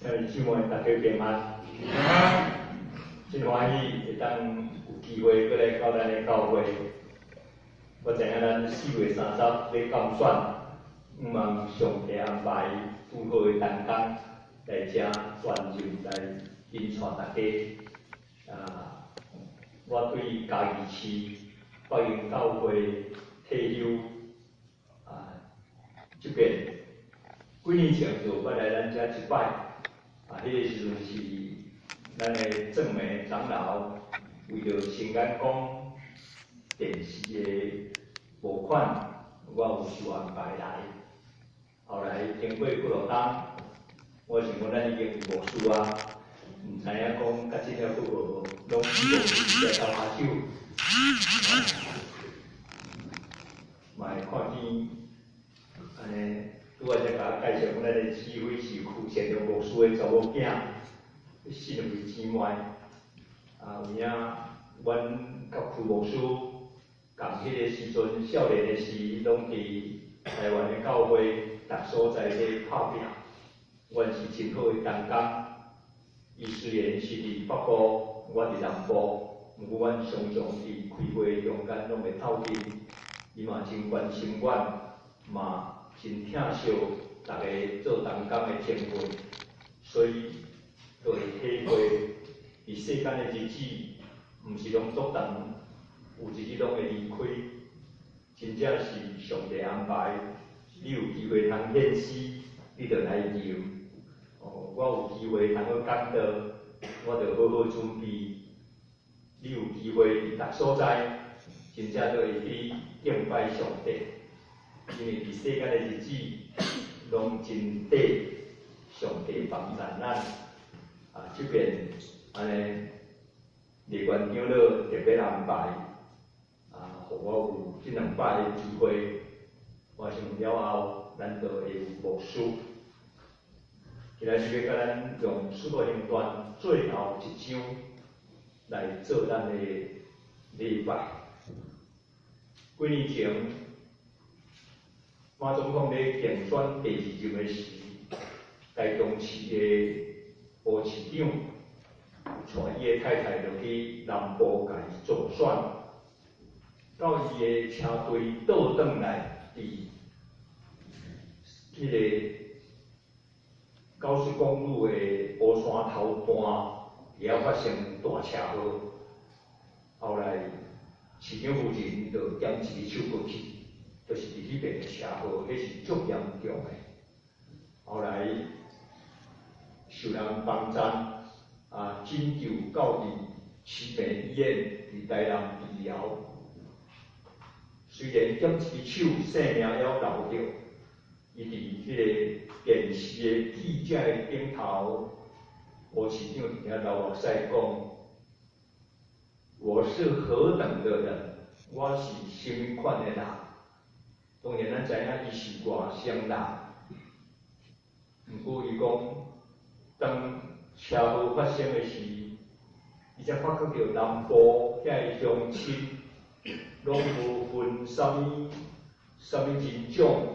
兄弟姊妹，大家平安。真歡喜會當有機會閣來到咱的教會。我知影咱4月30欲監選，向望上帝安排拄好的同工來遮專任來引帶大家。啊，我對嘉義市北營教會退休啊，這邊幾年前就捌來咱遮一擺，啊，彼个時陣是咱的鄭梅長老為著新眼光電視的募款，我有受安排來。後來經過幾落冬，我想講咱已經有牧師啊，毋知影講甲這了閣無，攏無直接鬥跤手，嘛會看見按呢，拄仔才共我介紹講咱的指揮是區善良牧師的查某囝，新慧姊妹。啊，有影，阮佮區牧師仝彼个時陣，少年的時，攏佇台灣的教會逐所在咧拍拚，阮是真好的同工。伊雖然是佇北部，我佇南部，毋過阮常常佇開會中間攏會鬥陣。伊嘛真關心阮，嘛真疼惜逐个做同工的前輩，所以就會體會佇世間的日子，毋是攏足長，有一日攏會離開，真正是上帝安排。你有機會通獻詩，你就來吟。哦，我有機會通去講道，我就好好準備。你有機會佇逐所在，真正都會去敬拜上帝，因為佇世間的日子，攏真短，上帝幫助咱。啊，這邊按呢，麗源長老特別安排，啊，予我有這兩擺的機會，我想了後，咱就會有牧師。今仔日欲共咱用《使徒行傳》最後一章來做咱的禮拜。幾年前，馬總統咧競選第二任的時，台中市的吳市長帶伊的太太落去南部共伊助選，到伊的車隊倒轉來，佇彼个高速公路的烏山頭段，佇遐發生大車禍。後來市長夫人就減一支手過去，就是佇彼邊的車禍，彼是足嚴重的。後來受人幫贊，啊，拯救到佇慈眉醫院佇台南治療。雖然減一支手，性命猶留著，伊佇彼个電視的記者的頂頭，吳市長佇遐流目屎講：我是何等的人，我是啥物款的人？當然，咱知影伊是外省人，毋過伊講，當車禍發生的時，伊才發覺著南部遐个鄉親攏無分啥物啥物人種，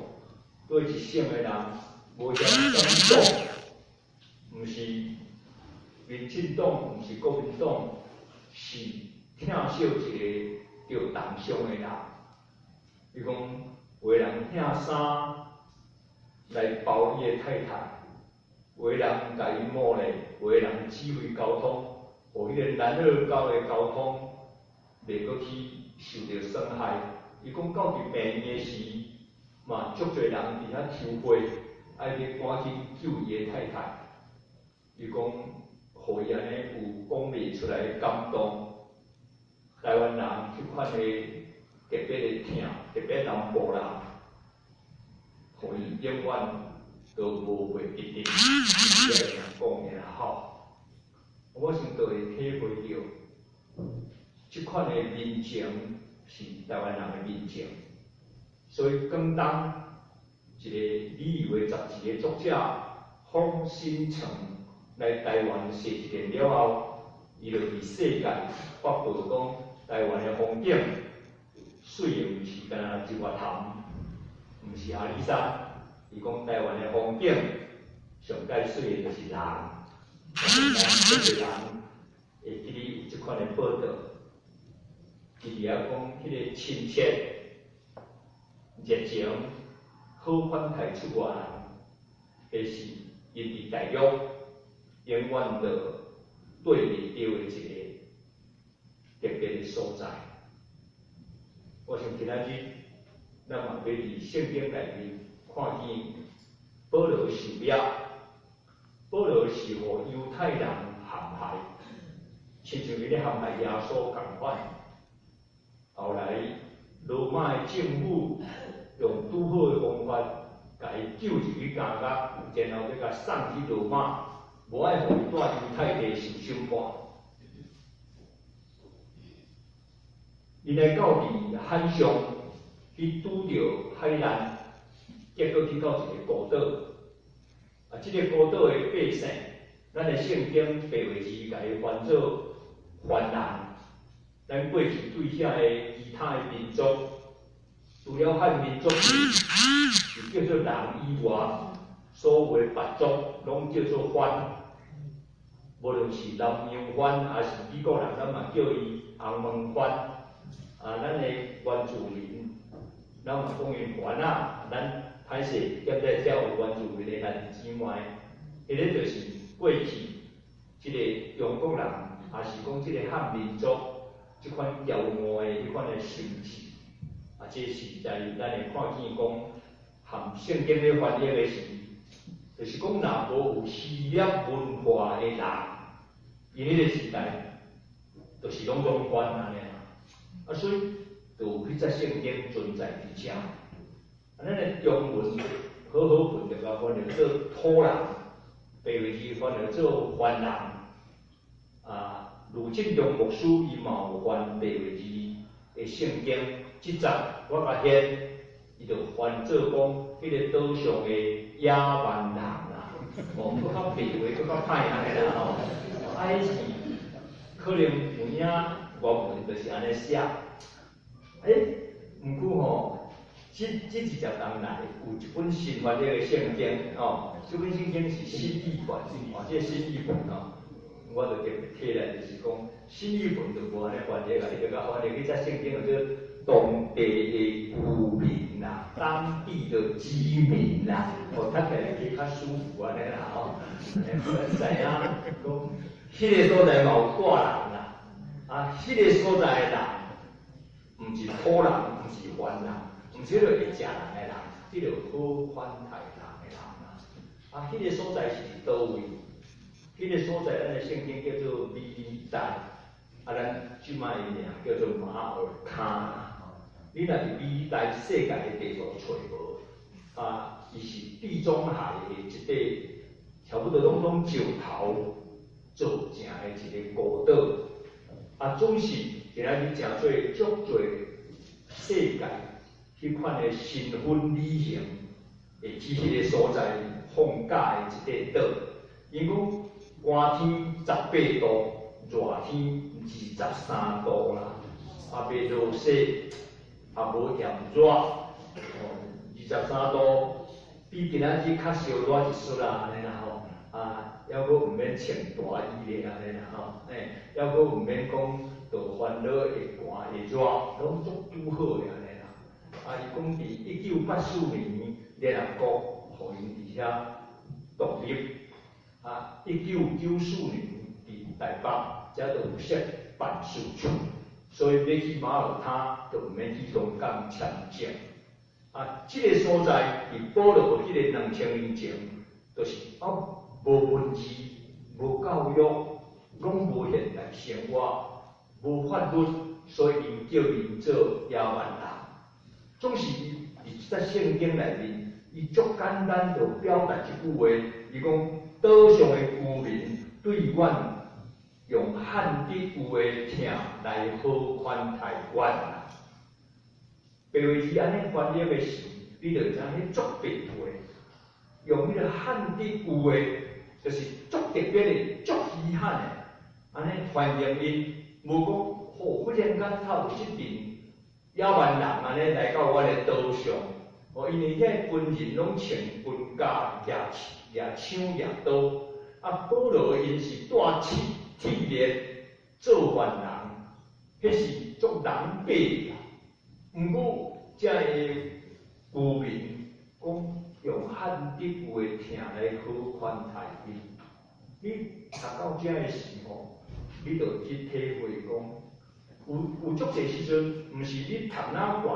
對一省的人無嫌啥物黨，毋是民進黨，毋是國民黨，是疼惜一個著重傷的人。伊講有的人拆衫來包伊的太太，有的人共伊摸咧，有的人指揮交通，予彼个南二高的交通袂閣去受著損害。伊講到佇病院的時，嘛足濟人佇遐籌費，愛欲趕緊救伊的太太。伊講，予伊按呢有講袂出來的感動。台灣人彼款的特別的疼，特別南部人，予伊永遠都無袂記得。伊講爾好，我想就會體會著，這款的民情是台灣人的民情。所以廣東一個旅遊的雜誌的作者方新成來台灣踅一遍了後，伊就佇世界發布講台灣的風景，媠的毋是干焦日月潭，毋是阿里山。伊講台灣的風景上蓋媠的就是人，咱足濟人會記得有這款的報道。伊佇遐講彼個親切、熱情、好款待出外人，彼是𪜶佇大陸永遠都綴袂著的一個特別的所在。我想今仔日咱嘛欲佇聖經內面看見保羅受壓，保羅是予猶太人陷害，親像伊咧陷害耶穌仝款。後來羅馬的政府用拄好的方法，共伊救入去監獄，然後閣共送去羅馬，無愛予伊蹛猶太地受審判。伊來到佇海上去拄著海難，結果去到一個孤島。啊，這個孤島的百姓，咱的聖經白話字共伊翻做番人。咱過去對遐的其他的民族，除了漢民族是叫做人以外，所有的別族攏叫做番。無論是南洋番，抑是美國人，咱嘛叫伊紅毛番。啊，咱的原住民，咱嘛講𪜶番仔，咱歹勢踮在遮有原住民的兄弟姊妹，彼個就是過去這個中國人，抑是講這個漢民族這款驕傲的彼款的心智。啊，這實在咱會看見講，含聖經咧翻譯的時，就是講若無有希臘文化的人，𪜶彼個時代，就是攏總番按呢。啊，所以就有彼節聖經存在佇遮。啊，咱的中文和合本就共翻譯做土人，白話字翻譯做番人。啊，呂振中牧師伊嘛有翻白話字的聖經，這節我共現，伊就翻做講彼個島上的野蠻人啦，哦，閣較白話閣較歹按呢啦吼，啊，彼是可能有影原文就是按呢寫。欸，毋過吼，這二十冬來有一本新翻譯的聖經吼，這本聖經是新譯本，哦，這個新譯本吼，我就特別提來，就是講新譯本就無按呢翻譯啦，伊就共翻譯彼節聖經叫做當地的居民啦，當地的居民啦，哦，讀起來會較舒服按呢啦吼。咱知影講，彼個所在嘛有蹛人啦，啊，彼個所在的人，毋是土人，毋是番人，毋是彼个會食人的人，彼個好款待人的人啦。啊，彼個所在是佇佗位？彼個所在，咱的聖經叫做美利代，啊，咱這擺的名叫做馬耳他。你若佇美利代世界的地圖揣無，啊，伊是地中海的一塊，差不多攏總石頭做成的一個孤島。啊，總是今仔日誠濟足濟世界彼款的新婚旅行，會去彼個所在放假的一塊島。𪜶講寒天18度，熱天23度啦，啊，袂落雪，也無炎熱，哦，23度比今仔日較燒熱一絲啦，按呢啦吼，啊，猶閣毋免穿大衣咧，按呢啦吼，欸，猶閣毋免講著煩惱會寒會熱，攏足拄好的按呢啦。啊，伊講佇1984年聯合國予𪜶佇遐獨立，啊，1994年佇台北才著有設辦事處，所以欲去馬耳他就毋免去香港簽證。啊，這個所在佇保羅彼個2000年前，就是啊無文字、無教育，攏無現代生活，無法律，所以𪜶叫𪜶做野蠻人。總是伊佇這節聖經內面，伊足簡單就表達一句話，伊講島上的居民對阮用罕得有的疼來好款待阮啦。白話字按呢翻譯的時，你就知影彼足白話，用彼個罕得有的，就是足特別的、足稀罕的，按呢歡迎𪜶，無講吼忽然間透有這陣野蠻人按呢來到阮的島上，哦，因為遐軍人攏穿軍家舉舉槍舉刀，啊，保羅𪜶是帶鐵鏈做犯人，彼是足狼狽啦。毋過，遮个居民講用漢德話疼來好寬待𪜶。你讀到遮个時吼，你就去體會講，有足濟時陣，毋是你讀哪懸，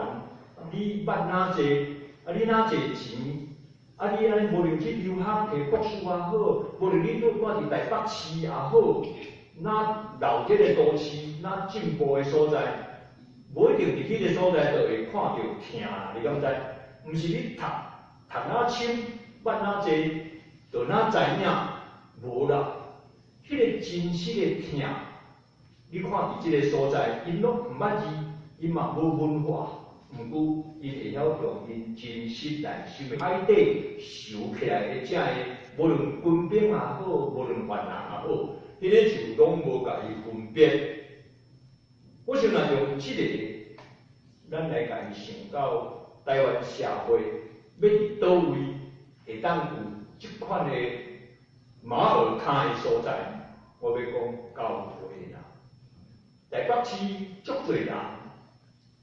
你捌哪濟，啊你哪濟錢，啊你按呢無論去留學提博士也好，無論你佇蹛佇台北市也好，哪鬧熱的都市，哪進步的所在，無一定佇彼个所在就會看著疼啦，你敢知？毋是你讀讀哪深，捌哪濟，就哪知影，無啦。彼个真實的疼，你看佇這个所在，𪜶攏毋捌字，𪜶嘛無文化，毋過𪜶會曉用𪜶真實內心的海底受起來的遮个，無論軍兵也好，無論犯人也好，彼个就攏無共伊分別。我想若用這个，咱來共伊想到台灣社會欲佇佗位會當有這款的馬耳他的所在，我欲講教會啦。台北市足濟人，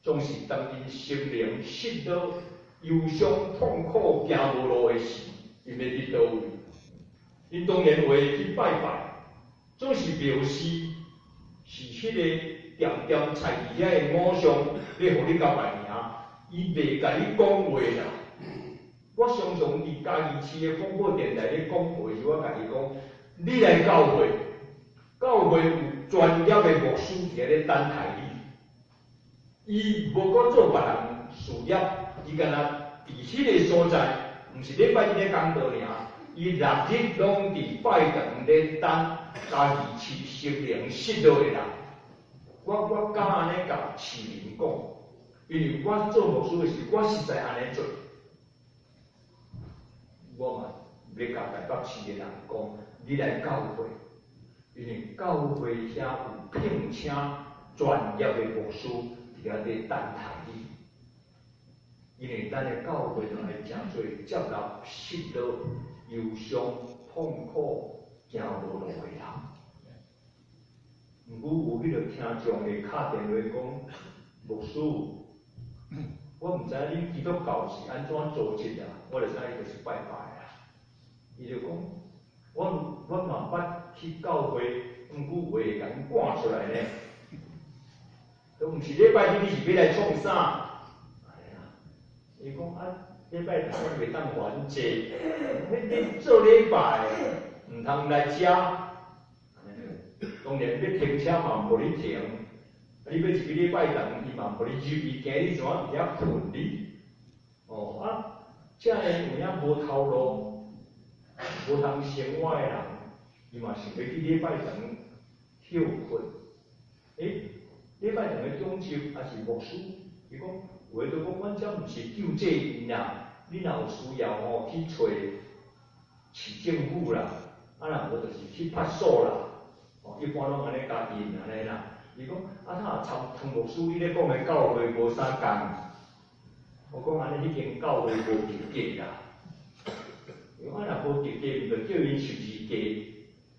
總是當𪜶心靈失落、憂傷、痛苦、行無路的時，𪜶欲去佗位？𪜶當然會去拜拜，總是表示是彼个恬恬徛佇遐的偶像，咧予你交拜爾，伊袂共你講話啦。我常常佇嘉義市的廣播電台咧廣播時，我共伊講：你來教會，教會有專業的牧師佇遐咧等待你。伊無閣做別人事業，伊干焦佇彼个所在，毋是禮拜日咧講道爾，伊六日攏佇拜堂咧等嘉義市心靈失落的人。我敢按呢共市民講，因為我做牧師的時，我實在按呢做。我嘛欲共台北市的人講，你來教會，因為教會遐有聘請專業的牧師佇遐咧等待你。因為咱的教會就愛誠濟接納失落、憂傷、痛苦、行無路的人。毋過有彼个聽眾會敲電話講，牧師，我毋知影恁基督教是按怎組織啊，我就知伊就是拜拜啊。伊就講，我嘛捌去教會，毋過有會共𪜶趕出來呢。都毋是禮拜日，你是欲來創啥？伊講啊，禮拜六我袂當還債，你做禮拜毋通來遮。當然欲停車嘛無予你停，你欲入去禮拜堂，伊嘛無予你入，伊驚你怎佇遐睏你。哦啊，遮个有影無頭路、無通生活的人，伊嘛想欲去禮拜堂歇睏。欸，禮拜堂的長執抑是牧師，伊講有的就講，阮遮毋是救濟院啦，你若有需要吼，去揣市政府啦，啊若無就是去派出所啦。哦，一般攏按呢共𪜶按呢啦。伊講啊，若參湯牧師你咧講的教會無啥仝。我講按呢，彼間教會無及格啦。伊講啊，若無及格，毋就叫𪜶十字架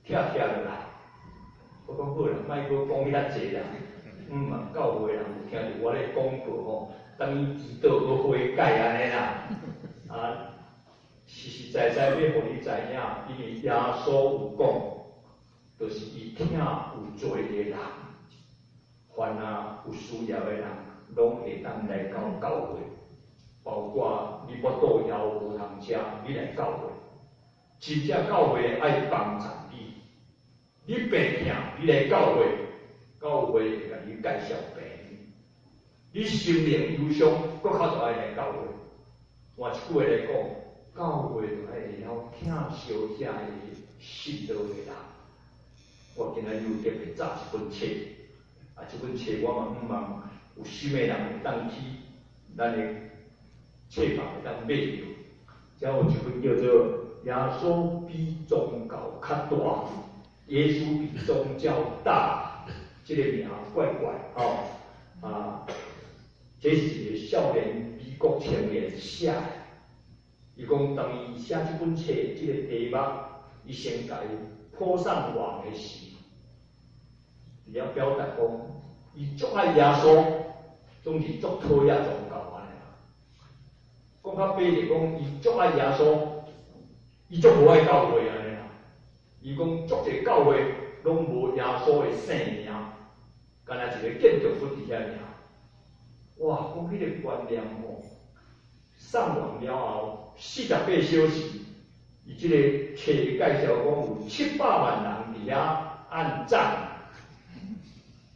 拆拆落來。我講好啦，莫閣講遐濟啦。嘛，教會人有聽著我咧廣告吼，當伊祈禱閣悔改按呢啦。啊，實實在在欲予你知影，因為耶穌有講，就是伊疼有罪的人，凡啊有需要的人，攏會當來到教會，包括你腹肚枵無通食，你來教會，真正教會愛幫助你。你病疼，你來教會，教會會共你介紹病院。你心靈憂傷，閣較就愛來教會。換一句話來講，教會就愛會曉疼惜遐个失落的人。我今仔日又特別紮一本冊，啊，這本冊我嘛向望有心的人會當去咱的冊房會當買著。遮有一本叫做《耶穌比宗教較大》，耶穌比宗教大，這个名怪怪吼啊！這是一个少年美國青年寫的，伊講當伊寫這本冊這个題目，伊先共伊鋪上網的時，伊了表達講，伊足愛耶穌，總是足討厭宗教按呢啦。講較白就講，伊足愛耶穌，伊足無愛教會按呢啦。伊講足濟教會攏無耶穌的聖名，干焦一个建築物佇遐爾。哇！講彼个觀念吼，上網了後，48小時，伊這个冊介紹講有700萬人佇遐按讚。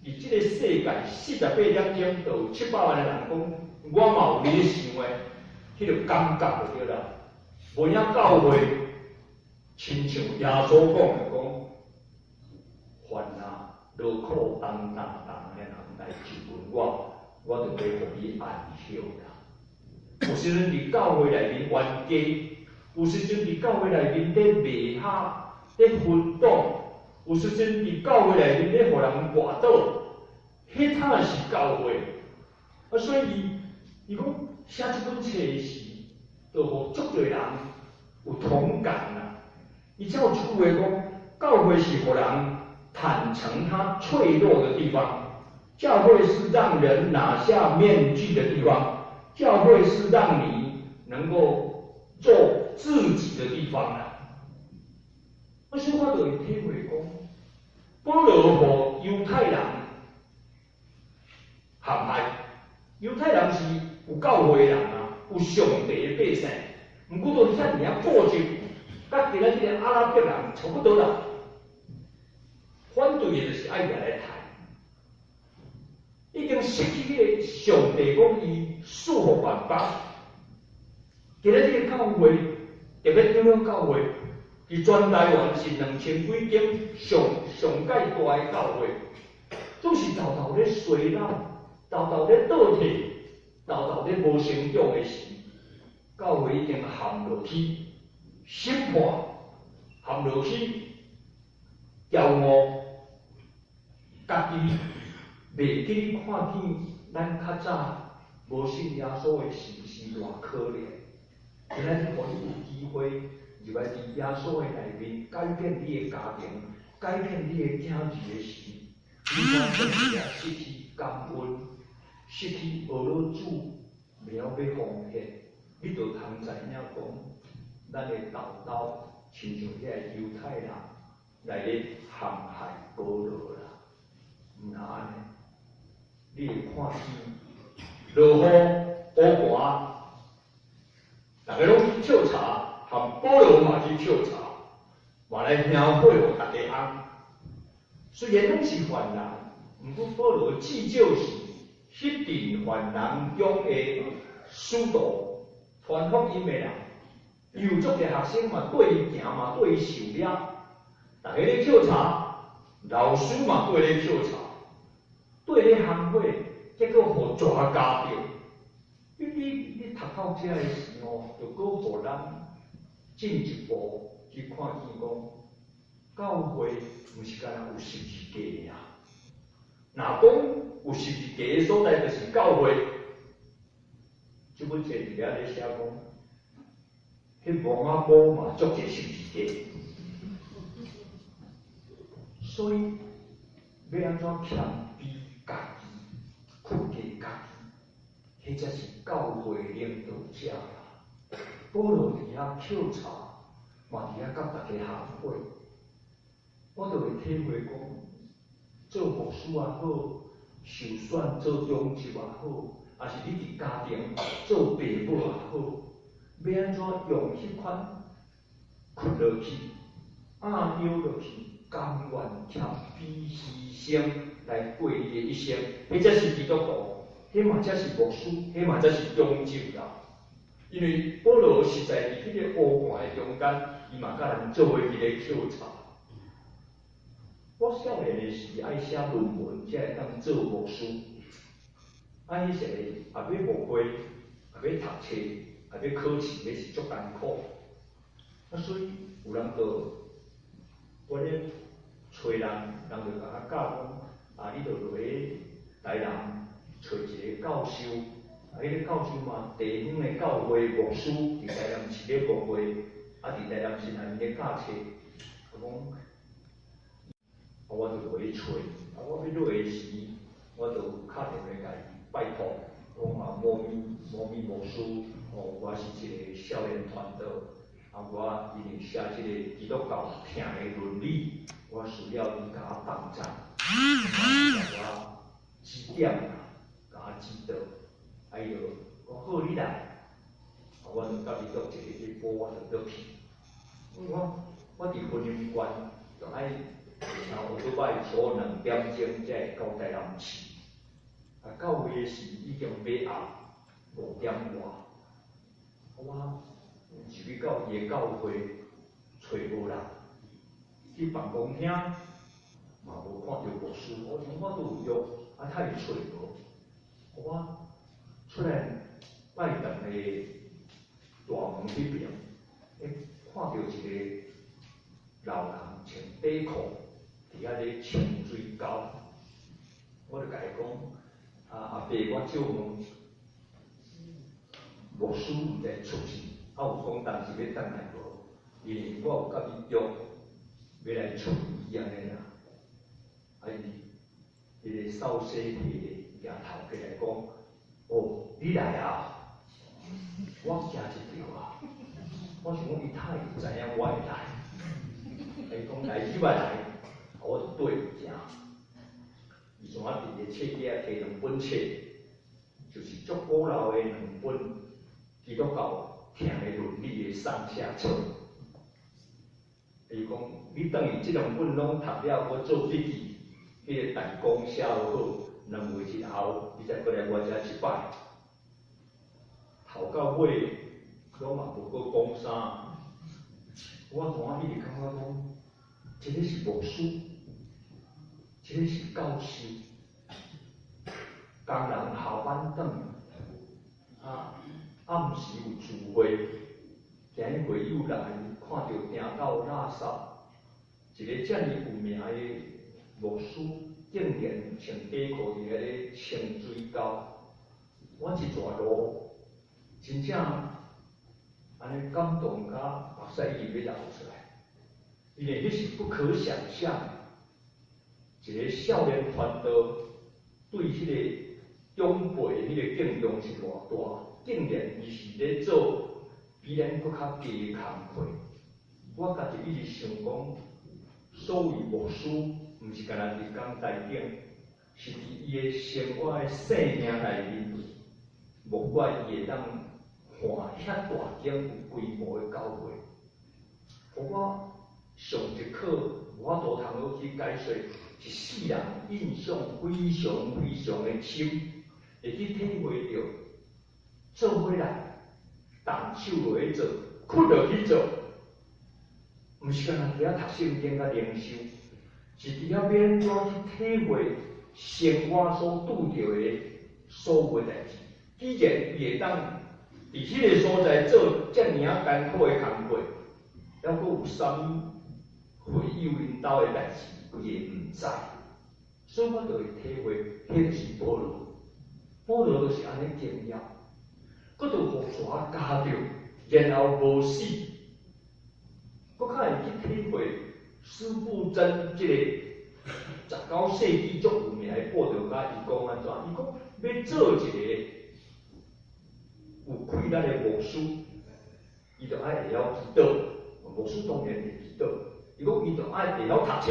佇這个世界48點鐘，就有七百萬个人講，我嘛有咧想的，彼个感覺就對啦。無影教會，親像耶穌講的講，凡啊勞苦擔擔重的人來就近我，我就欲予你安息啦。有時陣佇教會內面冤家，有時陣佇教會內面咧罵哈，咧分黨，有時陣佇教會內面咧予人跋倒，彼塔是教會。啊，所以伊講寫這本冊時，就予足濟人有同感啦。伊才有一句話講，教會是予人坦誠他脆弱的地方，教會是讓人拿下面具的地方，教會是讓你能夠做自己的地方啦。啊，所以我就會體會講，保羅予猶太人陷害，猶太人是有教會的人啊，有上帝的百姓，毋過都遐爾仔固執，佮今仔這个阿拉伯人差不多啦。反對的就是愛掠來刣，已經失去彼個上帝講伊賜福萬邦。今仔這个教會，特別長老教會，佇全台灣是2000幾間上上蓋大的教會，總是沓沓咧衰老，沓沓咧倒退，沓沓咧無成長的時，教會已經陷落去審判，陷落去驕傲，家己袂記看見咱較早無信耶穌的時是偌可憐。今仔日予你有機會入來佇耶穌的內面，改變你的家庭，改變你的囝兒的時，你敢轉來失去感恩，失去學了主，袂曉欲奉獻，你就通知影講，咱的豆豆親像遐個猶太人來咧陷害保羅啦，毋若按呢，你會看見落雨烏寒，逐家攏去笑柴，含保羅嘛去笑柴，嘛來燃火予逐家烘。雖然攏是犯人，毋過保羅至少是彼陣犯人中的使徒，傳福音的人。伊有足濟學生嘛，綴伊行嘛，綴伊受掠，逐家咧笑柴，老師嘛綴咧笑柴，綴咧烘火，結果予全家著。你讀到遮的時吼，就閣予咱進一步去看見講，教會毋是干焦有十字架爾。若講有十字架的所在，就是教會。這本冊佇遐咧寫講，彼墓仔埔嘛足濟十字架，所以欲按怎謙卑家己、屈低家己，彼才是教會領導者啦。保羅佇遐抾柴，嘛佇遐佮逐家烘火。我就會體會講，做牧師也好，受選做長執也好，抑是你佇家庭做爸母也好，欲按怎用彼款屈落去、壓腰落去、甘願謙卑犧牲來過你的一生，彼才是基督徒，彼嘛才是牧師，彼嘛才是長執啦。因為保羅實在佇彼个烏寒的中間，伊嘛佮人做伙佇咧抾柴。我少年的時愛寫論文，才會當做牧師。啊，彼時也欲牧會，也欲讀冊，也欲考試，彼是足艱苦。啊，所以有人就我咧揣人，人就共我教講，啊，你著落去台南揣一个教授，啊，彼个教授嘛，地方的教會牧師佇台南市咧牧會，啊，佇台南市內面咧教冊，啊講，啊，我就落去揣，啊，我欲落的時，我就敲電話共伊拜託，講啊，某咪某咪牧師，吼，我是一個少年傳道，啊，我因為寫這個基督教疼的倫理，我需要伊共我幫贊，共我指點啦，共我指導。啊，伊就講好，你來，啊，我就佮伊約一个下晡，我就落去。我佇婚姻館，就愛乘歐多擺坐2點鐘才會到台南市。啊，到位的時已經欲暗5點外，我入去到伊的教會，揣無人，去辦公廳嘛無看著牧師，我想我都有約，啊，太揣無，我出來拜堂的大門彼爿，欸，看著一個老人穿短褲，佇遐咧清水溝，我就共伊講：啊，阿伯，我借問牧師毋知出去，啊有講當時欲轉來無？因為我有佮伊約，欲來揣伊按呢啦。啊伊，彼個掃洗皮的舉頭起來講：哦，你來啊！我驚一跳啊！我想講伊哪會知影我會來？伊講來入來，我就綴伊行。伊從仔佇個冊機仔提兩本冊，就是足古老的兩本基督教疼的倫理的上下冊。伊講你轉去這兩本攏讀了，我做筆記，彼個大綱寫好，2月日後，你再過來我遮一擺。頭到尾，攏嘛無閣講啥。我怎仔一直感覺講，這个是牧師，這个是教授，工人下班轉，啊，暗時有聚會，今日會友來看著埕到垃圾，一个遮爾有名的牧師，竟然穿短褲佇遐咧清水溝，我一逝路，真正按呢感動甲目屎一直欲流出來，因為彼是不可想像，一個少年傳道對彼個長輩彼個敬重是偌大，竟然伊是咧做比咱閣較低的工課。我家己一直想講，所謂牧師，毋是干焦佇講台頂，是佇伊的生活的生命內面，無怪伊會當換遐大間有規模的教會。予我上一課無法度通好去解說，一世人印象非常非常的深，會去體會著做伙來動手落去做，屈落去做，毋是干焦佇遐讀聖經佮靈修，是佇遐欲按怎去體會生活所拄著的所有的代誌。既然伊會當佇彼个所在做遮爾仔艱苦的工課，猶閣有啥物會友𪜶兜的代誌，伊會毋知。所以我就會體會，彼就是保羅。保羅就是按呢經驗，閣著予蛇咬著，然後無死，閣較會去體會司布真這個19世紀足有名的布道家，伊講按怎？伊講欲做一個有氣力的牧師，伊著愛會曉祈禱。牧師當然會祈禱。伊講伊著愛會曉讀冊，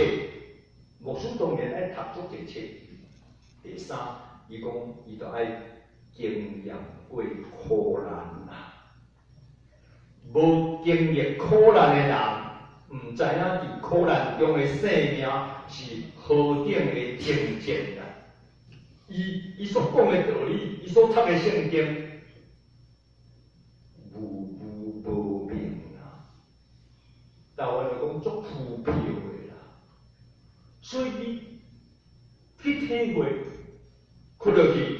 牧師當然愛讀足濟冊。第三，伊講伊著愛經驗過苦難啊！無經歷苦難的人，毋知影佇苦難中的生命是何等的精湛啊！伊所講的道理，伊所讀的聖經，無無無明啊！台灣就講足浮漂的啦，所以你去體會，屈落去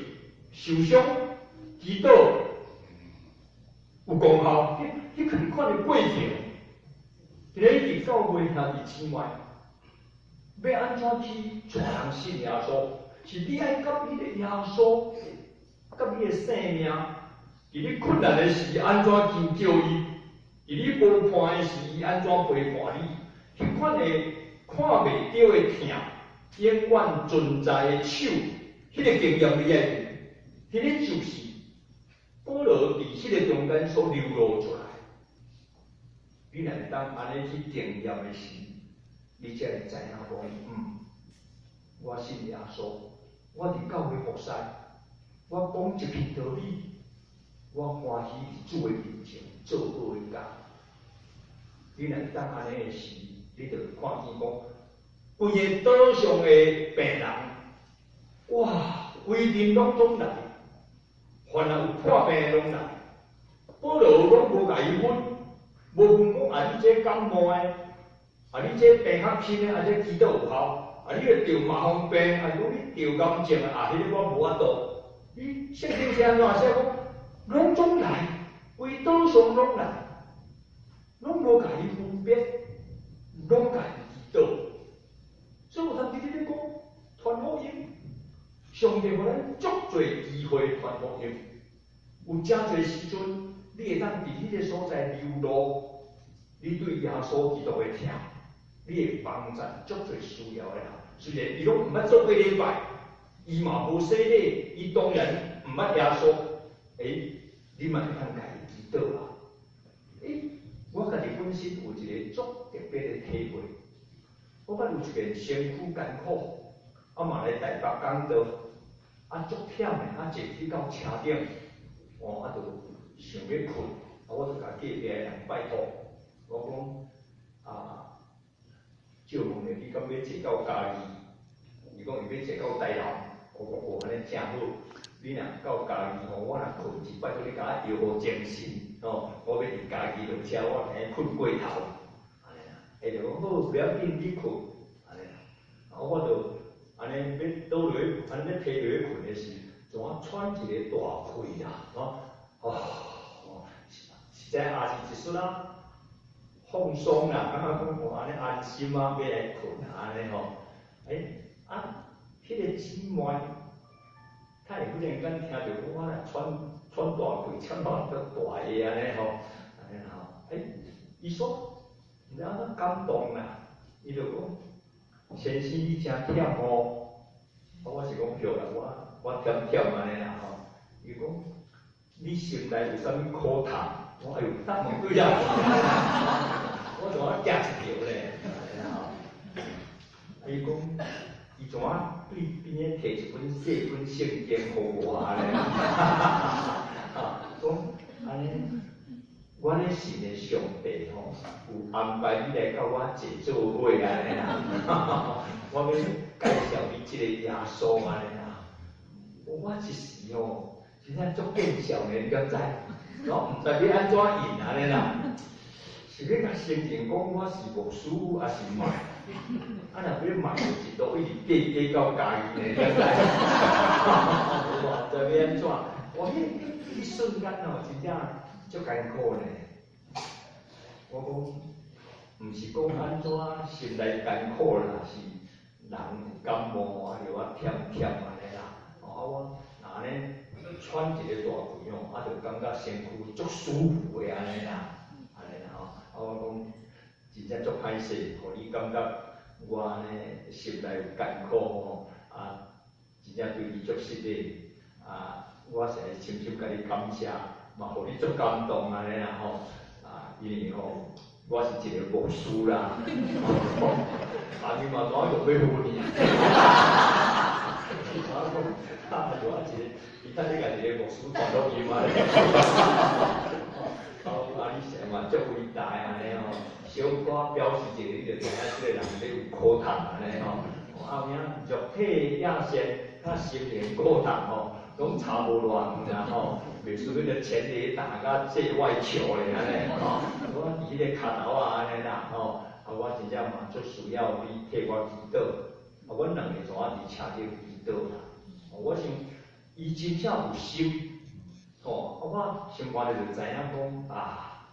受傷、祈禱有功效，彼彼款的過程，佇咧佇教會兄弟姊妹，欲按怎去帶人信耶穌？是你愛佮彼个耶穌佮你的性命，佇你困難的時按怎求救伊，佇你無伴的時伊按怎陪伴你，彼款的看袂著的疼，永遠存在的手，彼個經驗你愛有，彼個就是保羅佇彼個中間所流露出來。你若會當按呢去經驗的時，你才會知影講，我信耶穌，我佇教會服侍，我講一篇道理，我歡喜佇主的面前做好的工。你若會當按呢的時，你就會看見講，規個島上的病人，哇，規陣攏總來，凡若有破病的攏來，保羅攏無共伊分，無分講啊，你這感冒的，啊你這病較輕的，啊這祈禱有效，啊你會著麻風病，啊是講你著癌症啊，彼个我無法度。你聖經是按怎寫講？攏總來，規島上攏來，攏無共伊分別，攏共伊祈禱。所以我頭拄咧講傳福音，上帝予咱足濟機會傳福音，有誠濟時陣，你會當佇彼个所在流露你對耶穌基督的疼，你會幫助足濟需要的人。雖然伊攏毋捌做過禮拜，伊嘛無洗禮，伊當然毋捌耶穌，欸，你嘛會當共伊祈禱啊。欸，我家己本身有一個足特別的體會，我捌有一遍身軀艱苦，啊嘛來台北講道，啊足忝的，啊坐去到車頂，哦啊就想欲睏，啊我就共隔壁的人拜託，我講啊，借問者你敢欲坐到嘉義？伊講伊欲坐到台南，我講哦按呢誠好，你若到嘉義吼，我若睏一擺，拜託你共我搖予精神，吼，我欲佇嘉義落車，我會睏過頭，按呢啦，伊就講好，無要緊，你睏，按呢啦，啊我就按呢欲倒落去，按呢欲提落去睏的時，怎啊喘一个大氣啦，吼，哦，實在也是一瞬啊，放鬆啦，感覺講哦按呢安心啊，欲來睏啊按呢吼，欸啊，彼个姊妹，她會忽然間聽著講我若喘喘大氣，喘到足大个按呢吼，按呢吼，欸，伊說毋知按怎感動啦，伊就講，先生你誠忝哦，我是講對啦，我忝忝按呢啦吼，伊講你心內有啥物苦痛？我哎喲，答問對啊，我怎啊驚一跳咧？伊講，伊怎啊對邊仔提一本細本聖經予我咧？講按呢，我咧信的上帝吼，有安排你來佮我坐做伙按呢啦。我欲介紹你這個耶穌按呢啦。我一時吼，真正足見笑呢，你敢知？我毋知欲按怎應按呢啦。是欲共承認講我是牧師，抑是莫？啊，若欲莫，就一路一直過過到嘉義呢，你敢知？我毋知欲按怎。我彼彼瞬間吼，真正足艱苦呢。我講，毋是講按怎心內艱苦啦，是人有感冒啊，著啊忝忝按呢啦。啊，我若按呢喘一个大氣吼，啊，就感覺身軀足舒服的按呢啦，按呢啦吼。啊，我講真正足歹勢，予你感覺我按呢心內有艱苦吼，啊，真正對你足失禮，啊，我實在深深共你感謝，嘛予你足感動按呢啦吼，啊，因為吼，我是一個牧師啦，啊，你嘛怎用欲分你？我講啊，就我一個，伊等你共一個牧師傳福音啊。啊，你成嘛足偉大按呢吼，小可表示一下，你就知影這個人咧有苦痛按呢吼。啊有影肉體野性佮心靈苦痛吼，攏差無偌遠啦吼，袂輸彼個全壘打佮界外球咧按呢吼。我佇彼个跤頭仔按呢啦吼，啊我真正嘛足需要你替我祈禱。啊，阮兩個怎啊佇車頂祈禱啦？我想伊真正有心，吼，啊我心肝內就知影講啊，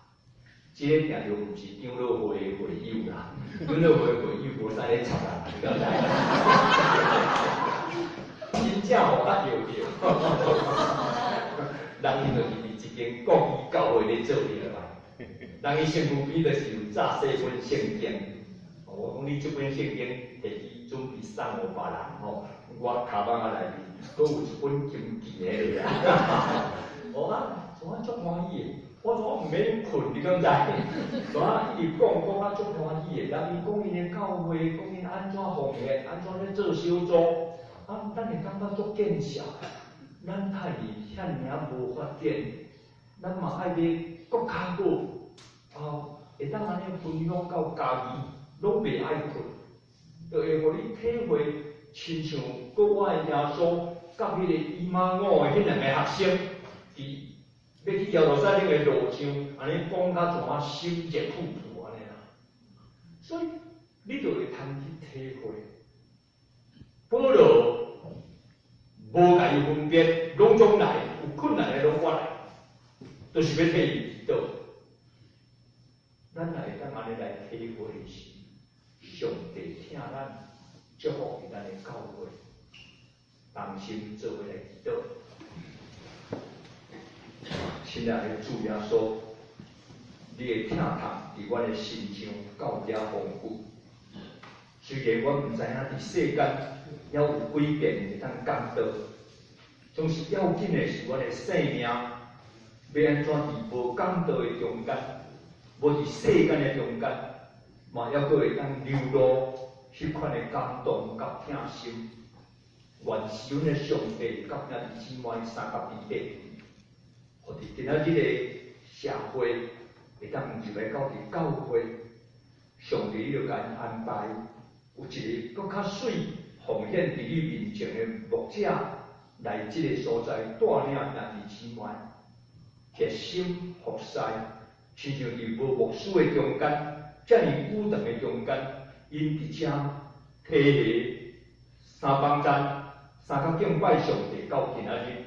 這個定著毋是長老會的會友啦，長老會會友無啥咧插人，你敢知？真正予較搖著。人伊就是佇一間國語教會咧做禮拜，人伊身軀邊就是有紮四本聖經。我講你這本聖經提去準備送予別人吼，我跤蠓仔內面閣有一本金錢的啊。我啊，怎啊足歡喜的，我怎毋免睏，你敢知？怎啊一直講講啊足歡喜的，人伊講𪜶的教會，講𪜶按怎奉獻，按怎咧做小組，啊，咱會感覺足見笑。咱太爾遐爾仔無發展，咱嘛愛欲閣較好，啊，會當按呢分享到家己，攏袂愛睏，就會予你體會，親像國外的耶穌佮彼個以馬忤的彼兩个學生，佇欲去耶路撒冷的路上，按呢講甲怎啊心熱撲撲按呢啦。所以你就會通去體會，保羅無共伊分別，攏總來，有困難的攏我來，就是欲替伊祈禱。咱若會當按呢來體會是，上帝疼咱，祝福佇咱的教會，同心做伙來祈禱。親愛的主耶穌，你的疼痛佇阮的身上到遮豐富。雖然阮毋知影佇世間猶有幾遍會當講道，總是要緊的是阮的生命欲按怎佇無講道的中間，無佇世間的中間，嘛猶閣會當流露彼款的感動佮疼心。願賜阮的上帝佮兄弟姊妹相佮佇底，予佇今仔日的社會會當入來到佇教會，上帝你就共𪜶安排有一个閣較媠奉獻佇你面前的牧者來這个所在帶領兄弟姊妹，熱心服侍，親像佇無牧師的中間，遮爾久長的中間，𪜶佇遮提鞋三幫站，相佮敬拜上帝到今仔日。